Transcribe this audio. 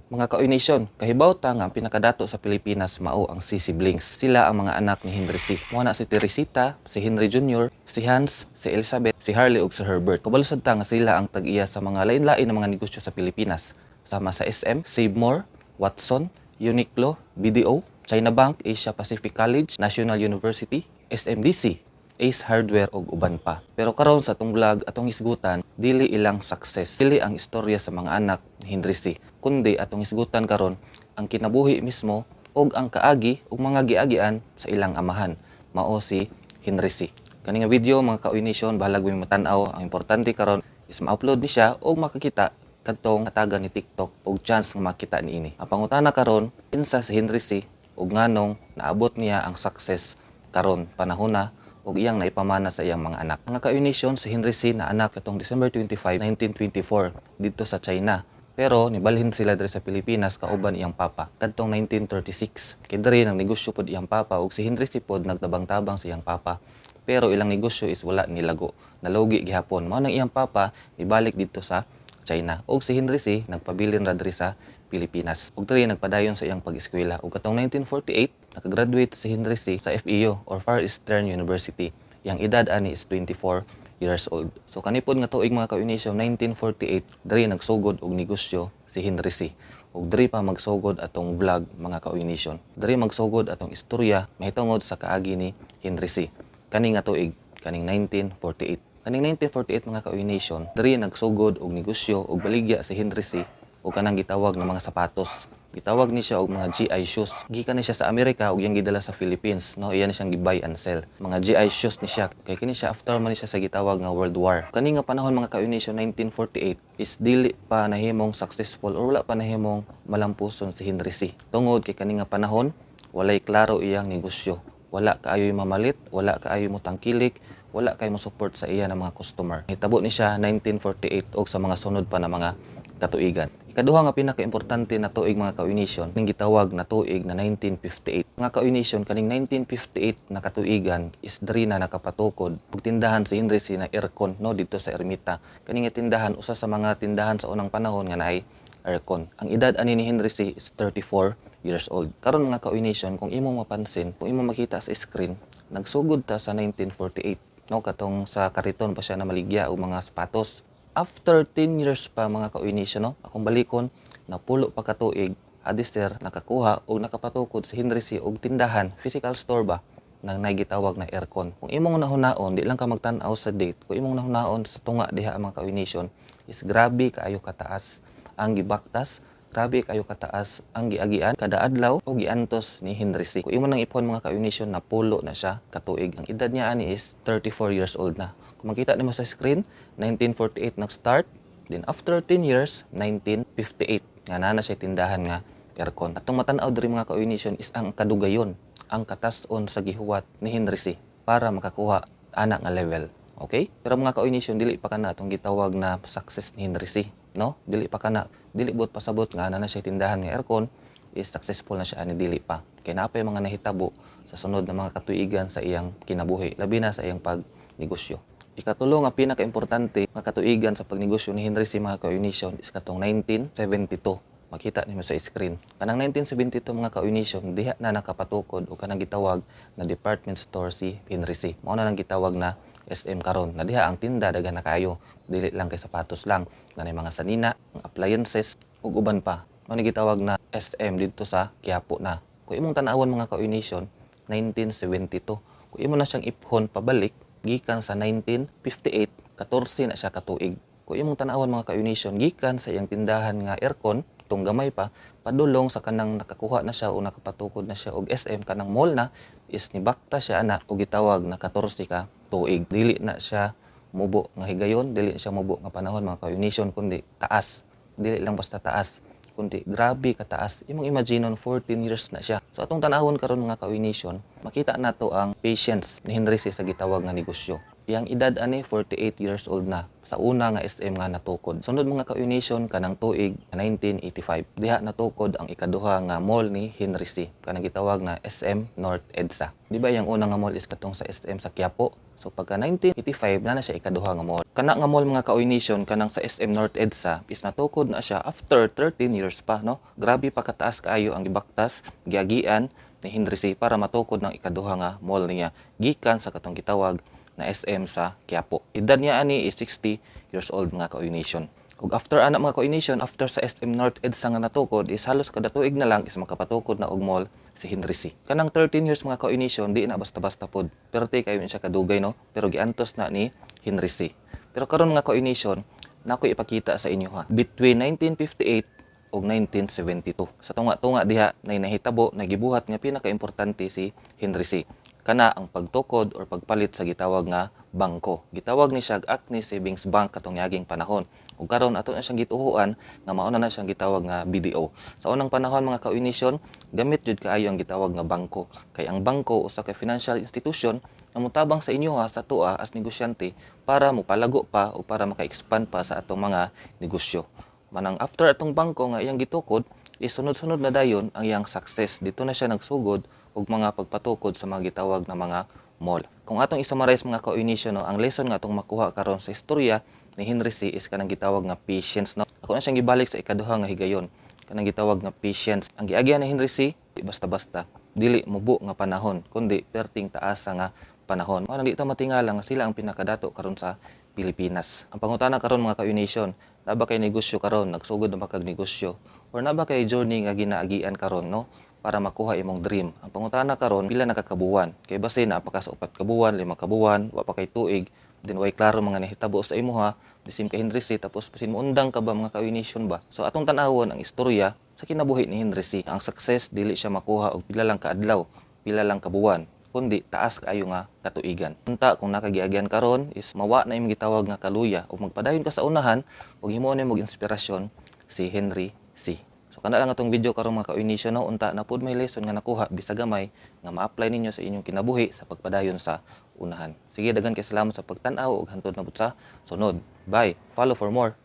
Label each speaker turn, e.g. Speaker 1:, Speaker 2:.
Speaker 1: Mga ka-Nation, kahibaw ta nga ang pinakadato sa Pilipinas mao ang Sy siblings. Sila ang mga anak ni Henry Sy. Mao na si Teresita, si Henry Jr., si Hans, si Elizabeth, si Harley ug si Herbert. Kabalo sad ta nga sila ang tag-iya sa mga lain-lain na mga negosyo sa Pilipinas. Sama sa SM, Save More, Watson, Uniqlo, BDO, China Bank, Asia Pacific College, National University, SMDC, Ace Hardware ug uban pa. Pero karon sa atong vlog, atong hisgutan dili ilang success, dili ang istorya sa mga anak ni Henry Sy, kundi atong hisgutan karon ang kinabuhi mismo ug ang kaagi ug mga giagian sa ilang amahan, mao si Henry Sy. Kani nga video, mga ka-Nation, bahalag mo matan-aw. Ang importante karon is ma-upload ni siya ug makakita kadtong hatagan ni TikTok og chance nga makita niini. Ang pangutana karon, kinsa si Henry Sy ug nganong naabot niya ang success karon panahon na ug iyang naipamana sa iyang mga anak? Mga ka-Nation, si Henry Sy naanak katong December 25, 1924 didto sa China. Pero nibalhin sila diri sa Pilipinas kauban iyang papa kadtong 1936. Kay diri nang negosyo pod iyang papa ug si Henry Sy pod nagtabang-tabang sa iyang papa. Pero ilang negosyo is wala nilago. Nalugi gihapon. Mao nang iyang papa nibalik didto sa China. Og si Henry Sy nagpabilin ra diri sa Pilipinas. Ug diri nagpadayon sa iyang pag-eskwela. Ug katong 1948 nakagraduate si Henry Sy sa FEU or Far Eastern University. Iyang edad ani is 24 years old. So kani pod nga tuig, mga ka-Nation, 1948, diri nagsugod og negosyo si Henry Sy. Ug diri pa magsugod atong vlog, mga ka-Nation. Diri magsugod atong istorya mahitungod sa kaagi ni Henry Sy. Kani nga tuig, kaning 1948. Kaning 1948, mga ka-Nation, diri nagsugod og negosyo og baligya si Henry Sy og kanang gitawag nga mga sapatos. Gitawag ni siya og mga GI shoes. Gikan ni siya sa Amerika ug iyang gidala sa Philippines, no? Iya ni siyang gi-buy and sell. Mga GI shoes ni siya. Kay kini siya after man ni siya sa gitawag nga World War. Kani nga panahon, mga ka-Nation, 1948 is dili pa nahimong successful or wala pa nahimong malampuson si Henry Sy. Tungod kay kani nga panahon walay klaro iyang negosyo. Wala kaayoy mamalit, wala kaayo mo tangkilik, wala kay mo support sa iya ng mga customer. Hitabo ni siya 1948 og sa mga sunod pa na mga katuigan. Ikaduha nga pinakaimportante na tuig, mga ka-Nation, ning gitawag na tuig na 1958. Mga ka-Nation, kaning 1958 na katuigan is diri na nakapatukod og tindahan si Henry Sy na aircon, no, didto sa Ermita. Kani nga tindahan usa sa mga tindahan sa unang panahon nga naay aircon. Ang edad ani ni Henry Sy is 34 years old. Karon, mga ka-Nation, kung imong mapansin, kung imong makita sa screen, nagsugod ta sa 1948, no, katong sa kariton pa siya na maligya og mga sapatos. After 10 years pa, mga ka-Nation, no, akong balikon, napulo pa ka tuig adister nakakuha og nakapatukod si Henry Sy og tindahan, physical store ba, nang nagitawag na aircon. Kung imong nahunaon, di lang ka magtan-aw sa date, kung imong nahunaon sa tunga diha, mga ka-Nation, is grabe kaayo kataas ang gibaktas, grabe kayo kataas ang giagian kada adlaw o giantos ni Henry Sy. Kung imo nang ipon, mga ka-Nation, napulo na siya katuig. Ang edad niya ani is 34 years old na. Kung makita nimo sa screen, 1948 nag-start, then after 10 years, 1958 nga naa na siya tindahan nga aircon. Atong matan-aw diri, mga ka-Nation, is ang kadugayon, ang katason sa gihuwat ni Henry Sy para makakuha ana nga level. Okay? Pero mga ka-Nation, dili pa kana atong gitawag na success ni Henry Sy, no? Dili pa kana, dili buot pasabot nga ana na siya tindahan nga aircon is successful na siya ani, dili pa. Kay naa pay mga nahitabo sa sunod na mga katuigan sa iyang kinabuhi, labi na sa iyang pagnegosyo. Ikatulo nga pinakaimportante nga katuigan sa pagnegosyo ni Henry Sy, mga ka-Nation, is katong 1972. Makita nimo sa screen. Kanang 1972, mga ka-Nation, diha na nakapatukod og kanang gitawag na department store si Henry Sy. Mao na nang gitawag na SM karon. Na diha ang tinda daghan na kaayo. Dili lang kay sapatos lang, na mga sanina, mga appliances ug uban pa. Mao ni gitawag na SM didto sa Quiapo na. Kung imong tan-awon, mga ka-Nation, 1972. Kung imo na siyang iphon pabalik gikan sa 1958, 14 na siya katuig. Kung imong tan-awon, mga ka-Nation, gikan sa iyang tindahan nga aircon, tung gamay pa, padulong sa kanang nakakuha na siya o nakapatukod na siya og SM, kanang mall na, is nibakta siya ana og gitawag na 14 ka tuig. Dili na siya mubo nga higayon, dili na siya mubo nga panahon, mga ka-Nation, kundi taas. Dili lang basta taas, kundi grabe kataas. Imong imagine 14 years na siya. So atong tanawon karon, mga ka-Nation, makita nato ang patience ni Henry Sy sa gitawag nga negosyo. Iyang edad ani 48 years old na sa una nga SM nga natukod. Sunod, mga ka-Nation, kanang tuig 1985. Diha natukod ang ikaduha nga mall ni Henry Sy, kanang gitawag na SM North EDSA. Di ba iyang una nga mall is katong sa SM sa Quiapo? So pagka 1985 na na siya ikaduha nga mall. Kana nga mall, mga ka-Nation, kanang sa SM North EDSA is natukod na siya after 13 years pa, no? Grabe pa kataas kaayo ang gibaktas, giagian ni Henry Sy para matukod ng ikaduha nga mall niya gikan sa katong gitawag na SM sa Quiapo. Edad niya ani is 60 years old, mga ka-Nation. Ug after ana, mga ka-Nation, after sa SM North EDSA nga natukod is halos kada tuig na lang is makapatukod na og mall si Henry Sy. Kanang 13 years, mga ka-Nation, di na basta-basta pod. Perti kayo siya kadugay, no, pero giantos na ni Henry Sy. Pero karon, mga ka-Nation, nako ipakita sa inyo ha. Between 1958 ug 1972. Sa tunga-tunga diha na nahitabo na gibuhat nga pinakaimportante si Henry Sy. Kana ang pagtukod or pagpalit sa gitawag nga bangko. Gitawag ni siya Acme Savings Bank katong yaging panahon. Ug karon ato na siyang gituhuan nga mauna na siyang gitawag nga BDO. Sa unang panahon, mga ka-Nation, gamit jud kaayo ang gitawag nga bangko. Kay ang bangko usa ka financial institution nga motabang sa inyo ha, sa atoa as negosyante para mopalago pa o para maka-expand pa sa atong mga negosyo. Manang after atong bangko nga iyang gitukod, is sunod-sunod na dayon ang iyang success. Dito na siya nagsugod og mga pagpatukod sa mga gitawag na mga mall. Kung atong i-summarize, mga ka-Nation, no, ang lesson nga atong makuha karon sa istorya ni Henry Sy is kanang gitawag nga patience, no. Ako na siyang gibalik sa ikaduha nga higayon. Kanang gitawag nga patience. Ang giagyan ni Henry Sy, di basta-basta. Dili mubo nga panahon, kundi perting taasa nga panahon. Mao nang di ta matingala nga sila ang pinakadato karon sa Pilipinas. Ang pangutana karon, mga ka-Nation, naa ba kay negosyo karon, nagsugod na ba kag negosyo or naa ba kay journey nga ginaagian karon, no, para makuha imong dream? Ang pangutana karon, pila na ka kabuwan? Kay basin naa pa ka sa 4 ka buwan, 5 ka buwan, wa pa kay tuig, then way klaro mga nahitabo sa imuha, the same kay Henry Sy, tapos basin moundang ka ba, mga ka-Nation ba? So atong tan-awon ang istorya sa kinabuhi ni Henry Sy. Ang success dili siya makuha og pila lang ka adlaw, pila lang ka buwan, kundi taas kaayo nga katuigan. Unta kung nakagiagyan karon is mawa na imong gitawag nga kaluya ug magpadayon ka sa unahan ug himuon nimo og inspirasyon si Henry Sy. So kana lang atong video karon, mga ka-Nation, no, unta na pud may lesson nga nakuha bisag gamay nga ma-apply ninyo sa inyong kinabuhi sa pagpadayon sa unahan. Sige, daghan kay salamat sa pagtan-aw ug hantod na pud sa sunod. Bye. Follow for more.